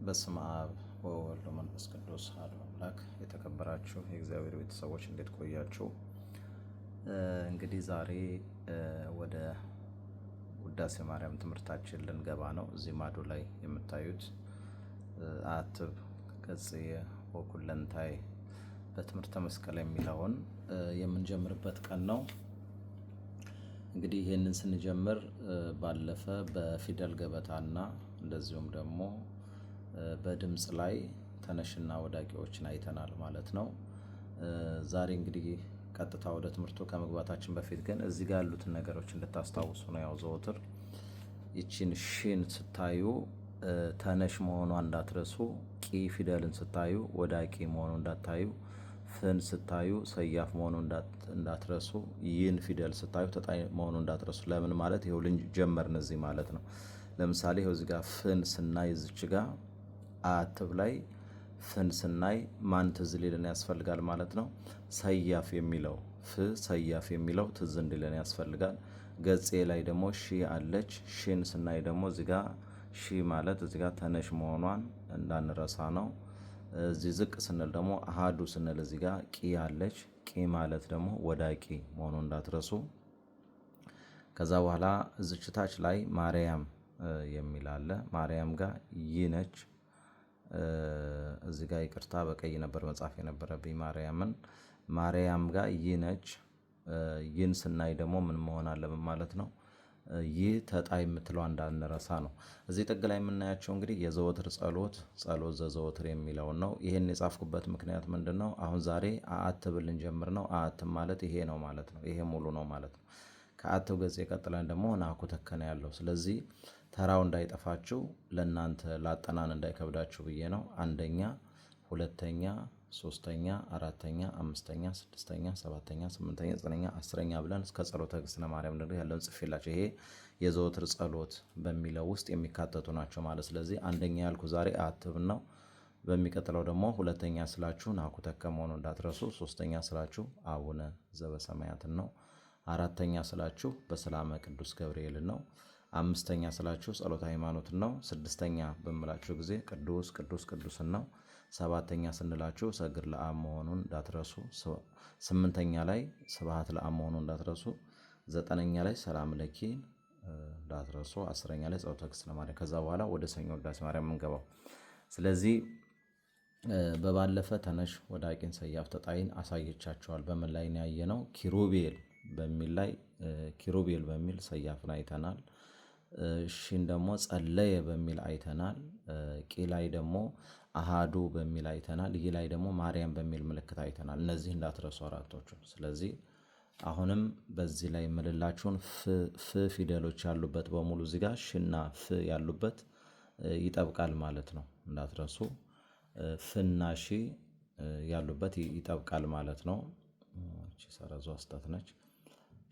በስመ አብ ወወልድ ወመንፈስ ቅዱስ አሐዱ አምላክ። የተከበራችሁ የእግዚአብሔር ቤተሰቦች እንዴት ቆያችሁ? እንግዲህ ዛሬ ወደ ውዳሴ ማርያም ትምህርታችን ልንገባ ነው። እዚህ ማዶ ላይ የምታዩት አትብ ገጽየ ወኩለንታይ በትምህርተ መስቀል የሚለውን የምንጀምርበት ቀን ነው። እንግዲህ ይህንን ስንጀምር ባለፈ በፊደል ገበታና እንደዚሁም ደግሞ በድምፅ ላይ ተነሽና ወዳቂዎችን አይተናል ማለት ነው። ዛሬ እንግዲህ ቀጥታ ወደ ትምህርቱ ከመግባታችን በፊት ግን እዚህ ጋር ያሉትን ነገሮች እንድታስታውሱ ነው። ያው ዘወትር ይቺን ሺን ስታዩ ተነሽ መሆኗ እንዳትረሱ፣ ቂ ፊደልን ስታዩ ወዳቂ መሆኑ እንዳታዩ፣ ፍን ስታዩ ሰያፍ መሆኑ እንዳትረሱ፣ ይን ፊደል ስታዩ ተጣይ መሆኑ እንዳትረሱ። ለምን ማለት ይኸው ጀመርን እዚህ ማለት ነው። ለምሳሌ ይኸው እዚህ ጋር ፍን ስናይ እዚች ጋር አትብ ላይ ፍን ስናይ ማን ትዝ ሊለን ያስፈልጋል ማለት ነው። ሰያፍ የሚለው ፍ ሰያፍ የሚለው ትዝ እንዲለን ያስፈልጋል። ገጼ ላይ ደግሞ ሺ አለች። ሺን ስናይ ደግሞ እዚጋ ሺ ማለት እዚጋ ተነሽ መሆኗን እንዳንረሳ ነው። እዚህ ዝቅ ስንል ደግሞ አሃዱ ስንል እዚጋ ቂ አለች። ቂ ማለት ደግሞ ወዳቂ መሆኑን እንዳትረሱ። ከዛ በኋላ እዚች ታች ላይ ማርያም የሚል አለ። ማርያም ጋር ይነች እዚህ ጋር ይቅርታ በቀይ ነበር መጻፍ የነበረብኝ ማርያምን። ማርያም ጋር ይነች። ይህን ስናይ ደግሞ ምን መሆን አለብን ማለት ነው? ይህ ተጣይ የምትለው እንዳንረሳ ነው። እዚህ ጥግ ላይ የምናያቸው እንግዲህ የዘወትር ጸሎት ጸሎት ዘዘወትር የሚለውን ነው። ይሄን የጻፍኩበት ምክንያት ምንድን ነው? አሁን ዛሬ አአትብ ልንጀምር ነው። አአትብ ማለት ይሄ ነው ማለት ነው። ይሄ ሙሉ ነው ማለት ነው። ከአትብ ገጽ የቀጥለን ደግሞ ናኩ ተከነ ያለው። ስለዚህ ተራው እንዳይጠፋችሁ ለእናንተ ላጠናን እንዳይከብዳችሁ ብዬ ነው። አንደኛ፣ ሁለተኛ፣ ሶስተኛ፣ አራተኛ፣ አምስተኛ፣ ስድስተኛ፣ ሰባተኛ፣ ስምንተኛ፣ ዘጠነኛ፣ አስረኛ ብለን እስከ ጸሎተ እግዝእትነ ማርያም ድረስ ያለውን ጽፌላችሁ ይሄ የዘወትር ጸሎት በሚለው ውስጥ የሚካተቱ ናቸው ማለት። ስለዚህ አንደኛ ያልኩ ዛሬ አትብ ነው። በሚቀጥለው ደግሞ ሁለተኛ ስላችሁ ናኩተከ መሆኑ እንዳትረሱ። ሶስተኛ ስላችሁ አቡነ ዘበሰማያትን ነው። አራተኛ ስላችሁ በሰላመ ቅዱስ ገብርኤልን ነው። አምስተኛ ስላችሁ ጸሎተ ሃይማኖትን ነው። ስድስተኛ በምላችሁ ጊዜ ቅዱስ ቅዱስ ቅዱስን ነው። ሰባተኛ ስንላችሁ ሰግድ ለአብ መሆኑን እንዳትረሱ። ስምንተኛ ላይ ስብሐት ለአብ መሆኑን እንዳትረሱ። ዘጠነኛ ላይ ሰላም ለኪን እንዳትረሱ። አስረኛ ላይ ጸሎተ እግዝእትነ ማርያም። ከዛ በኋላ ወደ ሰኞ ውዳሴ ማርያም የምንገባው። ስለዚህ በባለፈ ተነሽ ወዳቂን ሰያፍ ተጣይን አሳየቻቸዋል። በምን ላይ ነው ያየነው? ኪሩቤል በሚል ላይ ኪሩቤል በሚል ሰያፍን አይተናል። ሺን ደግሞ ጸለየ በሚል አይተናል። ቂ ላይ ደግሞ አሃዱ በሚል አይተናል። ይህ ላይ ደግሞ ማርያም በሚል ምልክት አይተናል። እነዚህ እንዳትረሱ አራቶቹን። ስለዚህ አሁንም በዚህ ላይ የምልላችሁን ፍ ፊደሎች ያሉበት በሙሉ እዚህ ጋር ሽና ፍ ያሉበት ይጠብቃል ማለት ነው። እንዳትረሱ ፍና ሺ ያሉበት ይጠብቃል ማለት ነው። እቺ ሰረዟ ስህተት ነች።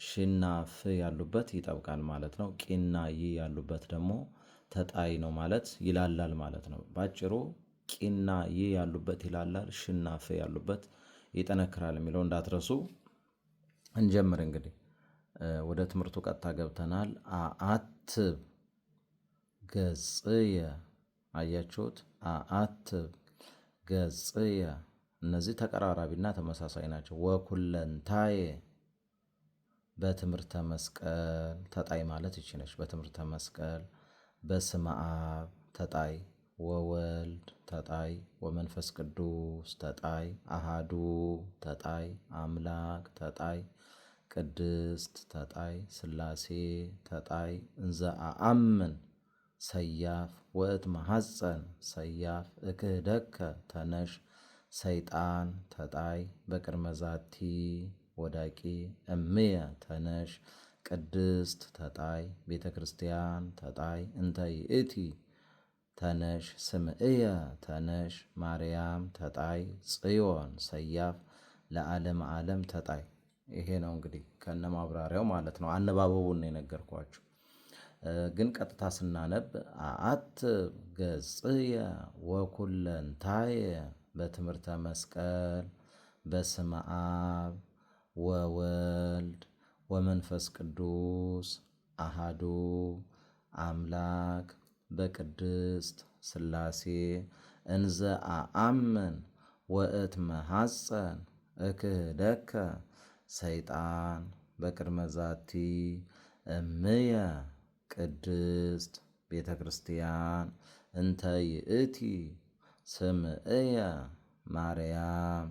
ሽና ፍ ያሉበት ይጠብቃል ማለት ነው። ቂና ይ ያሉበት ደግሞ ተጣይ ነው ማለት ይላላል ማለት ነው። ባጭሩ ቂና ይ ያሉበት ይላላል፣ ሽና ፍ ያሉበት ይጠነክራል የሚለው እንዳትረሱ። እንጀምር እንግዲህ ወደ ትምህርቱ ቀጥታ ገብተናል። አአትብ ገጽየ አያችሁት? አአትብ ገጽየ እነዚህ ተቀራራቢና ተመሳሳይ ናቸው። ወኩለንታየ በትምህርተ መስቀል ተጣይ ማለት ይቺ ነች። በትምህርተ መስቀል በስመ አብ ተጣይ ወወልድ ተጣይ ወመንፈስ ቅዱስ ተጣይ አሃዱ ተጣይ አምላክ ተጣይ ቅድስት ተጣይ ሥላሴ ተጣይ እንዘ አአምን ሰያፍ ወእትመሐፀን ሰያፍ እክህደከ ተነሽ ሰይጣን ተጣይ በቅድመ ዛቲ ወዳቂ እምየ ተነሽ ቅድስት ተጣይ ቤተ ክርስቲያን ተጣይ እንተ ይእቲ ተነሽ ስምእየ ተነሽ ማርያም ተጣይ ጽዮን ሰያፍ ለዓለም ዓለም ተጣይ። ይሄ ነው እንግዲህ ከነ ማብራሪያው ማለት ነው። አነባበቡን ነው የነገርኳችሁ። ግን ቀጥታ ስናነብ አአት ገጽየ ወኩለንታየ በትምህርተ መስቀል በስመ አብ ወወልድ ወመንፈስ ቅዱስ አሃዱ አምላክ በቅድስት ሥላሴ እንዘ አአምን ወእትመሐፀን እክህደከ ሰይጣን በቅድመ ዛቲ እምየ ቅድስት ቤተ ክርስቲያን እንተ ይእቲ ስምዕየ ማርያም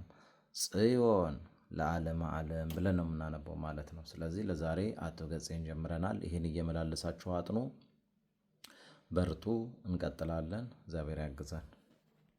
ጽዮን ለዓለመ ዓለም ብለን ነው የምናነበው ማለት ነው። ስለዚህ ለዛሬ አቶ ገጼን ጀምረናል። ይህን እየመላለሳችሁ አጥኑ፣ በርቱ። እንቀጥላለን። እግዚአብሔር ያግዛል።